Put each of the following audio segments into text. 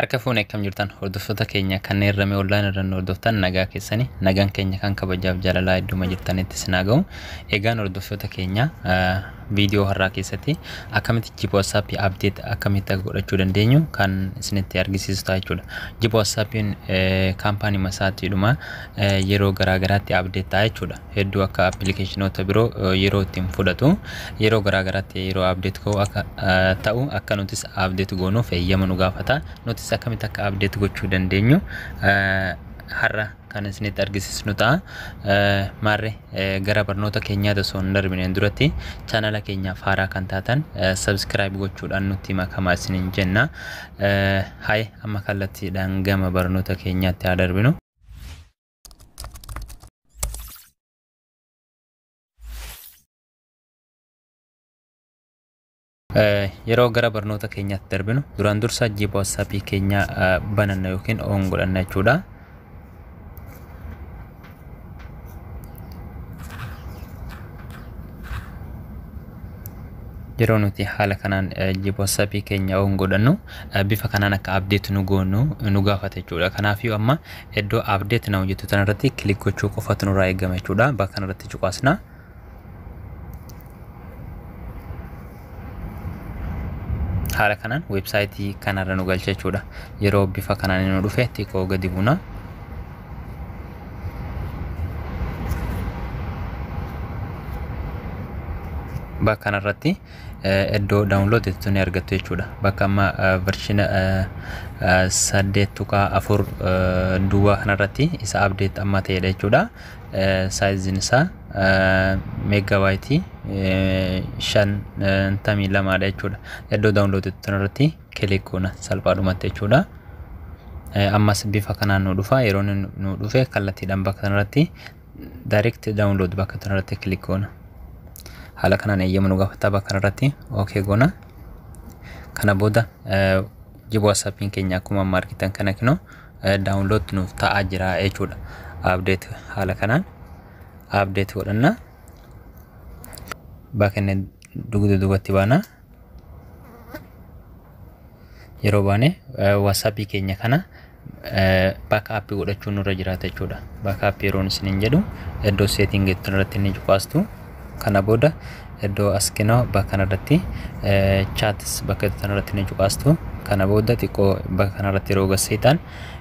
Harka fuune akkam jirtan hordoftoota keenya kanneen ramee online irra nu hordoftan nagaa keessanii nagaan keenya kan kabajaaf jaalalaa idduma jirtanitti isin haa ga'u. Egaan hordoftoota keenya viidiyoo har'aa keessatti akkamitti jipa WhatsApp update akkamitti akka godhachuu dandeenyu kan isinitti argisiisu ta'a jechuudha. Jipa WhatsAppiin kaampaanii masaatiidhuma yeroo garaa garaatti update ta'a jechuudha. Hedduu akka appilikeeshinoota biroo yeroo ittiin fudhatu yeroo garaa garaatti yeroo update ta'u akka ta'u akka nutis update goonuuf eeyyama nu gaafata. Nutis akkamitti akka update gochuu dandeenyu har'a kan isinitti argisiisnu ta'a. Maarree gara barnoota keenyaa osoo hin darbineen duratti chaanala keenyaaf haaraa kan taatan subscribe gochuudhaan nutti makamaa isiniin jenna. Haye amma kallattiidhaan gama barnoota keenyaatti haa darbinu. Yeroo gara barnoota keenyaatti darbinu duraan dursa jipa WhatsApp keenya bananna yookiin on godhanna jechuudha. Yeroo nuti haala kanaan jipa WhatsApp keenya on godhannu bifa kanaan akka update nu goonu nu gaafata jechuudha. Kanaafiyyuu amma iddoo update na hojjetu tanarratti click gochuu qofatu nurraa eegama jechuudha. Bakka kanarratti cuqaasna. Haala kanaan weebsaayitii kanarra nu galcha jechuudha. Yeroo bifa kanaan nu dhufe xiqqoo gadi buuna. Bakka kanarratti iddoo download jettu ni argattu jechuudha. Bakka amma version 8.4 duwwaa kanarratti isa update amma ta'edha jechuudha. Saayiziin isaa meegabaayitii 52 jechuudha. Iddoo download jettu kanarratti click goona salphaadhumatti jechuudha. Ammas bifa kanaan nu dhufa. Yeroo nu dhufe kallattiidhaan bakka kanarratti direct download bakka kanarratti click goona. Haala kanaan eeyyama nu gaafata bakka kanarratti okay goona. Kana booda jipa WhatsAppiin keenya akkuma amma argitan kana kinoo download nuuf ta'aa jira jechuudha. Update haala kanaan update godhanna. Bakka inni dugda duubatti baana. Yeroo baane WhatsAppii keenya kana backup godhachuun nurra jiraata jechuudha. Backup yeroon isiniin jedhu iddoo setting irratti ni cuqaastu. Kana booda iddoo as kinoo bakka kanarratti chats bakka kanarratti ni cuqaastu. Kana booda xiqqoo bakka kanarratti yeroo gasseetaan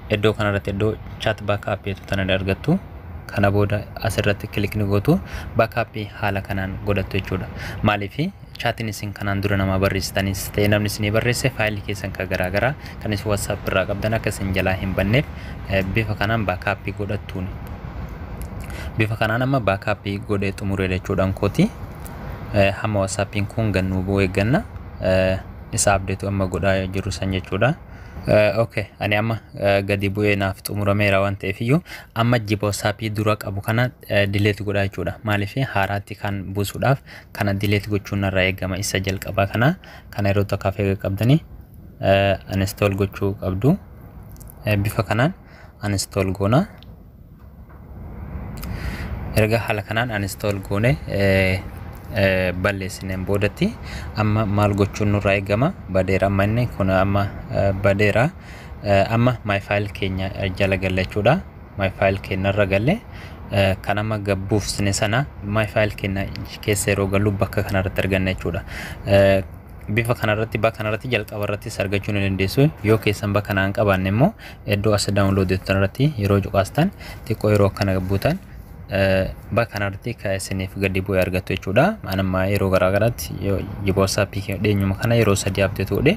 iddoo kanarratti iddoo chat backup jettu tana ni argattu. Kana booda asirratti click ni gootu backup haala kanaan godhattu jechuudha. Maaliif chatiin isin kanaan dura nama barreessitanis ta'e namni isinii barreesse faayilii keessan kan garaagaraa kan isin WhatsApp irraa qabdan akka isin jalaa hin banneef bifa kanaan backup godhattuuni. Bifa kanaan amma backup godhee xumuree jechuudhaan kooti. Hamma WhatsAppiin kun gannuu bu'u eegganna. Isa update amma godhaa jiru san jechuudha. Okay, ani amma gadi bu'ee naaf xumurameera waan ta'eef iyyuu amma jipa WhatsApp dura qabu kana delete godhaa jechuudha. Maaliif haaraatti kan buusuudhaaf kana delete gochuun narraa eegama isa jalqabaa kana. Kana yeroo tokkoof eega qabdanii uninstall gochuu qabdu. Bifa kanaan uninstall goona. Erga haala kanaan uninstall goone balleessineen boodatti amma maal gochuun nurraa eegama? Badeera amma inni kun amma badeera. Amma my file keenya jala galle jechuudha. My file keenyarra galle kan amma gabbuufsine sana my file keenya keessa yeroo gallu bakka kanarratti arganna jechuudha. Bifa kanarratti bakka kanarratti jalqaba irrattis argachuu ni dandeessu. Yoo keessan bakka kanaan qabaanne immoo iddoo as download jettu kanarratti yeroo cuqaastan xiqqoo yeroo akkana buutan bakka kanarratti kan isiniif gadi bu'ee argattu jechuudha. Ani amma yeroo garaa garaatti jipa WhatsApp dhiyeenyuma kana yeroo 3 update godhe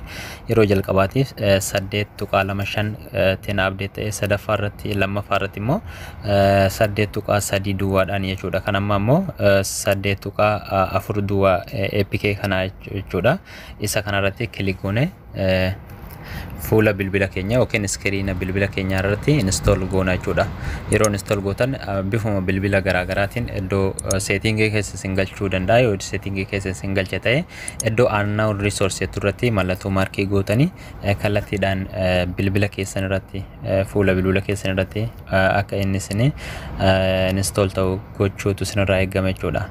yeroo jalqabaatiif 8.25 tiin update ta'e sadaffaa irratti lammaffaa irratti immoo 8.3 duwwaadhaan jechuudha. Kan amma immoo 8.4 duwwaa APK kana jechuudha. Isa kanarratti click goone fuula bilbila keenya yookiin iskiriina bilbila keenya irratti install goona jechuudha. Yeroo install gootan bifuma bilbila garaa garaatiin iddoo settingii keessa isin galchuu danda'a. Yoo settingii keessa isin galche ta'e iddoo unknown resource jettu irratti mallattoo maarkii gootanii kallattiidhaan bilbila keessan irratti fuula bilbila keessan irratti akka inni isin install ta'u gochuutu isinirraa eegama jechuudha.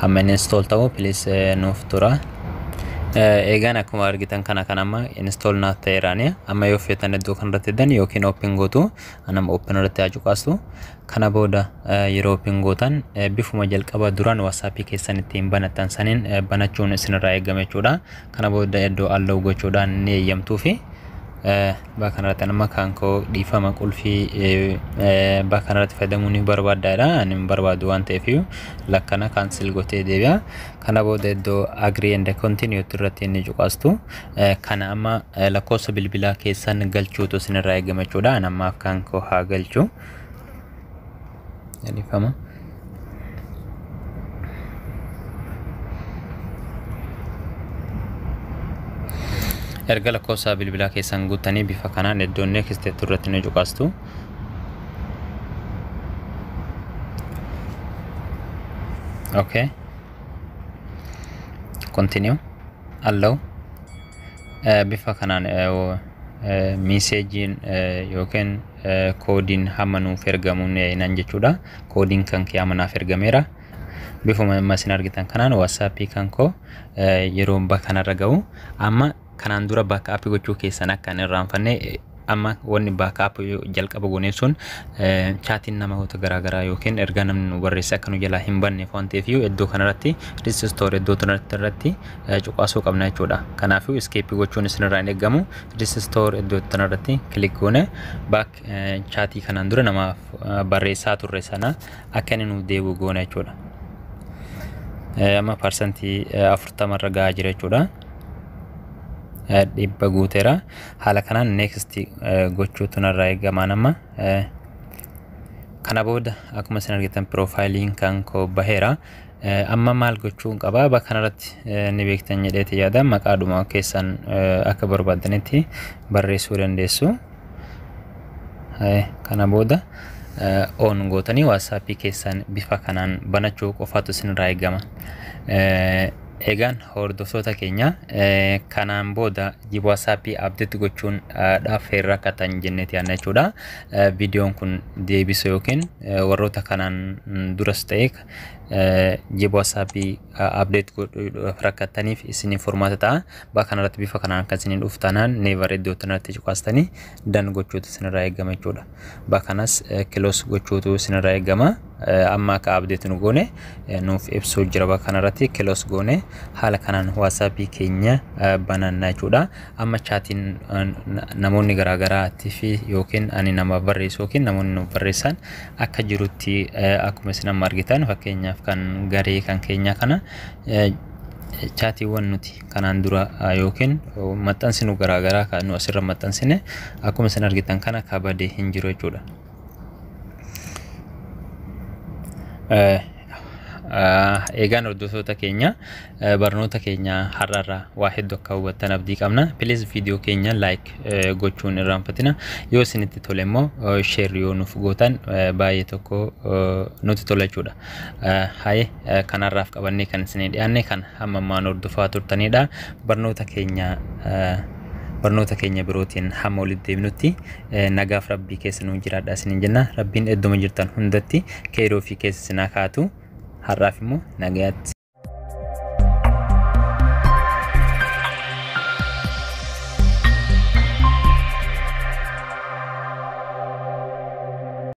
Hamma inni install ta'u please nuuf tura. Eegaan akkuma argitan kana kan amma install naaf ta'eeraani. Amma yoo feetan iddoo kanarratti dan yookiin open gootu. Anama open irratti haa cuqaastu. Kana booda yeroo open gootan bifuma jalqaba duraan WhatsAppii keessan ittiin banattan saniin banachuun isinirraa eegama jechuudha. Kana booda iddoo allow gochuudhaan ni eeyyamtuu fi bakka kanarratti amma kan koo dhiifama, qulfii bakka kanarratti fayyadamuu ni barbaaddaadha. Ani hin barbaadu waan ta'eef lakkana cancel gootee deebi'a. Kana booda iddoo agree and continue irratti inni cuqaastu. Kana amma lakkoofsa bilbilaa keessan galchuutu isinirraa eegama jechuudha. Ani ammaaf kan koo haa galchu. Dhiifama. Erga lakkoofsa bilbilaa keessan guuttanii bifa kanaan iddoo next irratti ni cuqaastu. Okay. Continue. Allow. Bifa kanaan messageiin yookiin koodiin hamma nuuf ergamu nan jechuudha. Koodiin kan kee hamma naaf ergameera. Bifuma amma isin argitan kanaan WhatsAppii kan koo yeroo bakka kanarra ga'u, amma kanaan dura backup gochuu keessan akka hin irraanfanne. Amma wanni backup jalqaba goonee sun chatiin namoota garaagaraa yookiin ergaa namni nu barreesse akka nu jalaa hin banneef waan ta'eef, iddoo kanarratti restore iddoo kanarratti cuqaasuu qabna jechuudha. Kanaafuu skip gochuun isinirraa hin eeggamu. Restore iddoo kanarratti click goone back chatii kanaan dura namaaf barreessaa turre sana akka inni nuuf deebi'u goone jechuudha. Amma 40% irra gahaa jira jechuudha. 100 guuteera. Haala kanaan next gochuutu narraa eegamaa nama. Kana booda akkuma isin argitan profileiin kan koo baheera. Amma maal gochuu qaba? Bakka kanarratti ni beektan jedheeti yaada. Maqaadhuma keessan akka barbaadanitti barreessuu dandeessu. Kana booda on gootanii WhatsAppii keessan bifa kanaan banachuu qofaatu isinirraa eegama. Egaan hordoftoota keenya, kanaan booda WhatsAppii update gochuun dhaaf hin rakkatan jenneeti yaadna jechuudha. Viidiyoon kun deebisa yookiin warroota kanaan duras ta'e WhatsAppii update godhuudhaaf rakkattaniif isiniif furmaata ta'a. Bakka kanarratti bifa kanaan kan isiniin dhufu taanaan never iddoo kanarratti cuqaastanii done gochuutu isinirraa eegama jechuudha. Bakka kanas close gochuutu isinirraa eegama. Amma akka update nu goone nuuf ibsuu jira. Bakka kanarratti close goone haala kanaan WhatsAppii keenya bananna jechuudha. Amma chatiin namoonni garaagaraatti fi yookiin ani nama barreessu yookiin namoonni nuuf barreessan akka jirutti akkuma isin amma argitan, fakkeenyaaf kan garee kan keenya kana chatiiwwan nuti kanaan dura yookiin maxxansinu garaagaraa kan nu asirra maxxansine akkuma isin argitan kana kabadee hin jiru jechuudha. Eegaan hordoftoota keenya, barnoota keenya har'arraa waa hedduu akka hubattan abdii qabna. Please, viidiyoo keenya like gochuun irraanfatina. Yoo isinitti tole immoo share yoo nuuf gootan baay'ee tokko nutti tola jechuudha. Haye, kanarraaf qabannee kan isinii dhiyaanne kan hamma ammaan hordofaa turtanidha. Barnoota keenya birootiin hamma walitti deebinutti nagaaf rabbii keessa nuu jiraadha isiniin jenna. Rabbiin idduma jirtan hundatti keeroo fi keessa isinaa kaatu. Har'aaf immoo nagayaatti.